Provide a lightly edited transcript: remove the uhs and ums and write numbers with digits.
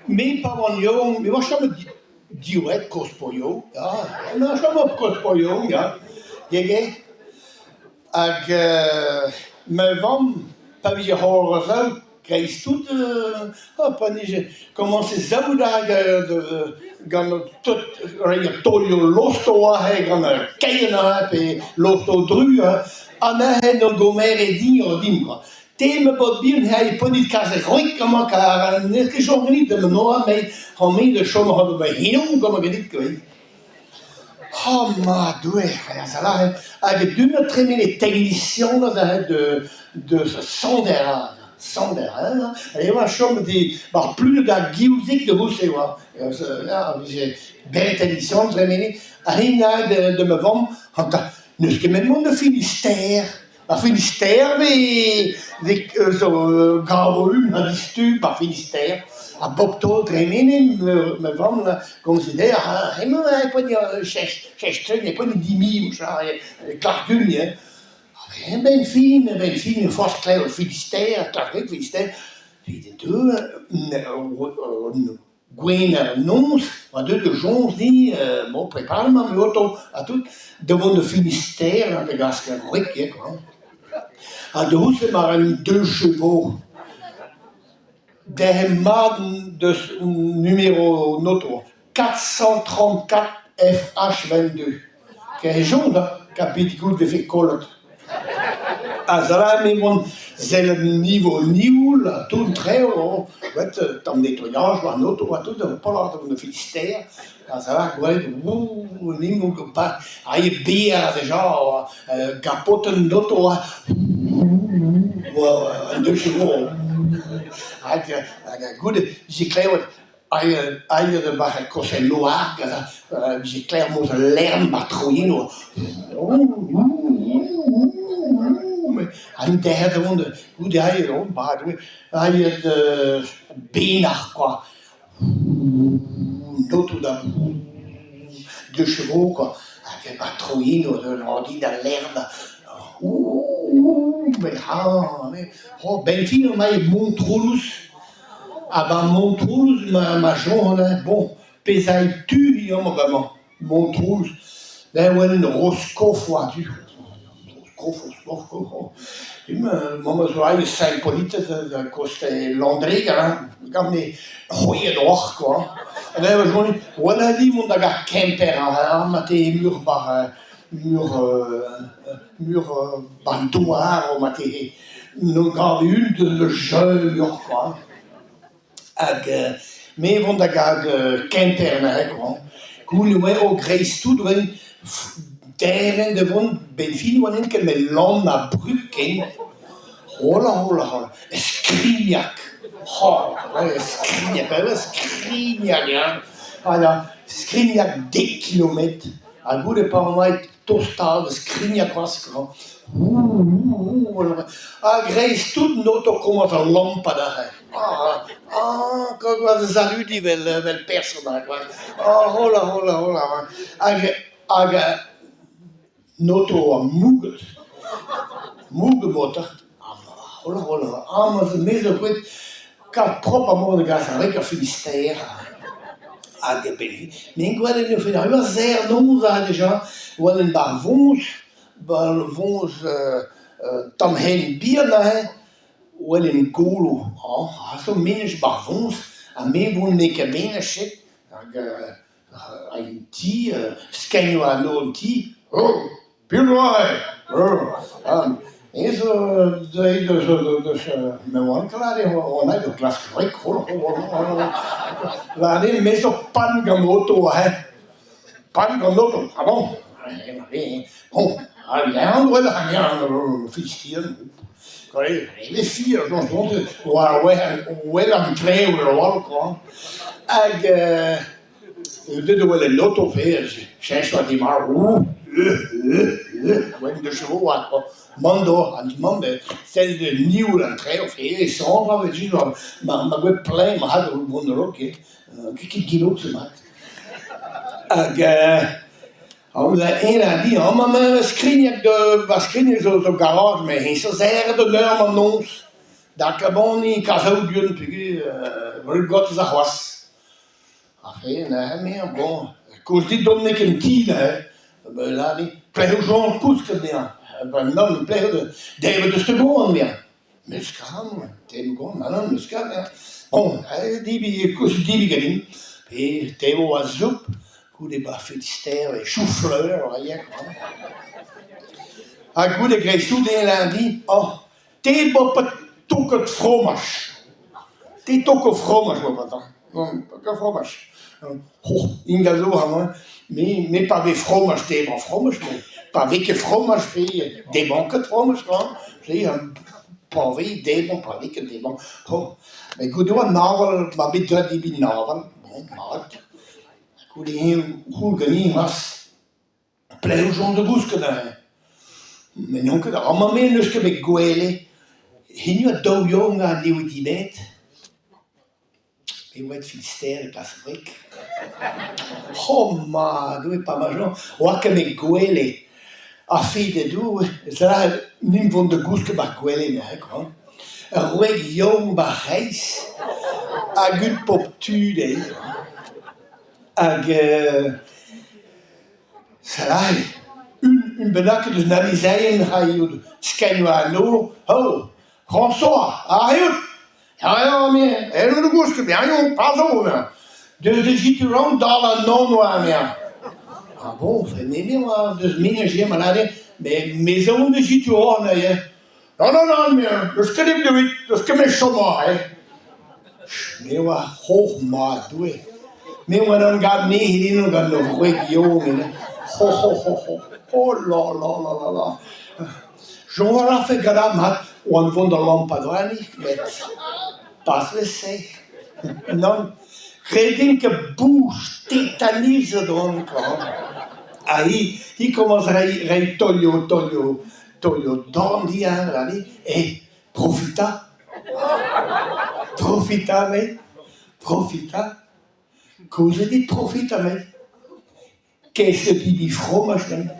Me pa oan yaouank me oa chomet diwezhat kozh-poioù ya, me oa chomet kozh-poioù ya, ya ya. Hag ma vamm pa vije c'hoarvezet dreist-tout pa 'nije komañset saout hag gant tout reiñ taolioù lostoù aze gant keien aze pe lostoù dru ha neuze en em gomere din ordin kwa. Te ma paotr bihan he poent kas e gwreg amañ kar n'eo ket chom ganit ma noa met ha-me da chom a ma hini gant ma ganit kwa. Oh ma Doue, a lâret hag e du-mañ tremenet teknisianed aze deus Sander Sander hein, e oa chomet e 'ba Pluned ar Giouzik da c'houlz e oa ya vije bet teknisian tremenet ha hini aet da ma vamm n'eus ket met mont da Finistère Ar Finistère vez zo gavo-un ha distup ar Finistère ha bep taol tremenet ma vamm komzit dezhañ ha hemañ e poent chech treñ e poent dimiñ kar-gugn hein. A-benn fin a-benn fin forzh klevet Finistère kar-gugn Finistère evit deuet Gwener noz oa deuet da soñj din bon prepariñ ma oto ha tout da vont da Finistère da glask ar gwreg ivez kwa. Ha da c'houde ma ran deux chevaux derc'hel mat deus numéro an oto 434 FH22. Ker-e-soñj hein, kapit goût 'vefe kollet. Ha ça me mont sellet nivo nioul ha tout traoù met tamm nettoyage war an oto ha tout a vo pelloc'h da Finistère ha ça va gwelet ouh nimp vo pas aet berr deja kapotenn an oto ha an deux chevaux hag hag goude 'vije klevet Aet eo war koñsel Loar vije klevet mod ul lern 'ba troiennoù an derc'het e oan goude aet on 'ba aet Benac'h kwa an aotrou da deux chevaux kwa hag 'ba troiennoù ordin al lern met ha 'benn fin emañ e Montroulez. Ha 'ba Montroulez ma soñj hein, bon, pezh a tu amañ bremañ, Montroulez, ben e welan Roskoff war-du, Roskoff, Roskoff, Roskoff, mañ zo aet Saint-Hippolyte da kostez Landreger hein, gant me c'hwezhet oc'h kwa. Ha ben e soñj wel din mont da gar Kemper hein, ma te mur 'ba mur mur 'ba an douar ma te No gav un deus jeu kwa. Hag me 'vont da gad Kemper neuze kwa. Goude oa o greiz-tout oa derc'hen da vont 'benn fin 'oa n'int ket met lann ha brug ken. Hola hola hola, Skrignag, oh Skrignag, Skrignag ya. Ha ya, Skrignag dek kilometr ha goude pa oan aet tostaat da skrignañ klask A-greiz-tout an oto komañs da lampat aze. Ah ah da saludiñ 'vel 'vel person ah hola hola hola hag hag an oto a oa mouget, mouget motor hola hola amañ me zo bet kalz propr amañ da gas ar wreg ar Finistère hag e-benn me gwelet eo fin ur serr-noz aze dija 'oan en 'ba ar voñs 'ba ar voñs tamm hent bihan aze 'welen golo ha zo menaj 'ba ar voñs ha me 'vont n'eo ket menaj se hag an ti skeiñ war an nor an ti oh piv eo aze? Me zo deuet deus ma oan ket eo oan aet o klask gwreg lâret me zo pan gant oto aze pan gant oto ah bon bon Well an trev a-walc'h kwa. Hag deuet e oa el loto cheñch oa dimarv Wenn de chevaux oa kwa. Mont d'ober an mont sell niv an trev e soñj evel-just ma ma gwez plein ma c'had mont a-raok ket gilotz mat. Hag Eñ a di amañ ma skrigneg ba skrigneg zo zo garage met eñ zo serret un eur an noz. Da kaboniñ kasaoudion peogwir gwall gaoz arc'hoazh. Ha fe neuze 'mezañ bon koulz dit dont n'eo ket en ti neuze. Ben là me pelec'h eo Jean kousket 'mezañ? Ben nann pelec'h debret 'deus ket goan 'mezañ. 'Meus ket debret goan nann nann 'meus ket 'mezañ. Bon debriñ koulz debriñ ganin pe debro ar soup goude 'ba Finistère e chou-fleur a ya kwa. Ha goude greiz-tout eo lundi oh te 'bo pa toket fromaj. Te toko fromaj 'oa gantañ, ket fromaj. Oh ingal zo amañ me me pa vez fromaj debriñ fromaj met pa vez ket fromaj pe debriñ ket fromaj kwa, se pa vez debriñ pa vez ket debriñ. Oh met goude 'oa an aval 'ma bet graet debriñ an aval, bon mat. Goude eñ c'houl ganin c'hoazh. Plev chom da gousket neuze. Met n'on ket amañ me n'eus ket bet gwelet hini a daou yaouank ha n'eo dimet. Me oa Finistère e-plas wreg. Oh ma Doue pa ma soñj 'oa ket bet gwelet. Ha fidedoue ez lâret nin vont da gousket 'ba 'r gwele neuze kwa. Ur wreg yaouank 'ba 'r c'hreiz hag un paotr tu dezhi. Hag sell un bennaket eus an amezeien a raio skeiñ war an nor, oh François, arri out ? Ya ya me, aet on da gousket, ya ya pa zo emañ. Deus da sikour an dal an nor anezhañ. Ah bon, me me oa deus menaj ma lâret, met me zo on da sikour anezhañ. Nann nann nann, n'eus ket ebet evit, n'eus ket met chom aze. Me oa c'hoh mat Doue. Me oa en em gavet me hini gant ur wreg yaouank eno. Ho ho ho ho, oh la la la la la. Soñj a rafe gant ar mat oan vont da lampat warni, met pas evel-se. Nann, ret din ket bouch tetanizet on kwa. Ha hi, hi komañs reiñ reiñ taolioù taolioù. Taolioù dorn diàr aze, eh profitañ, profitañ met, profitañ, kaoz dit profitañ met, kaset dit fromaj ganin.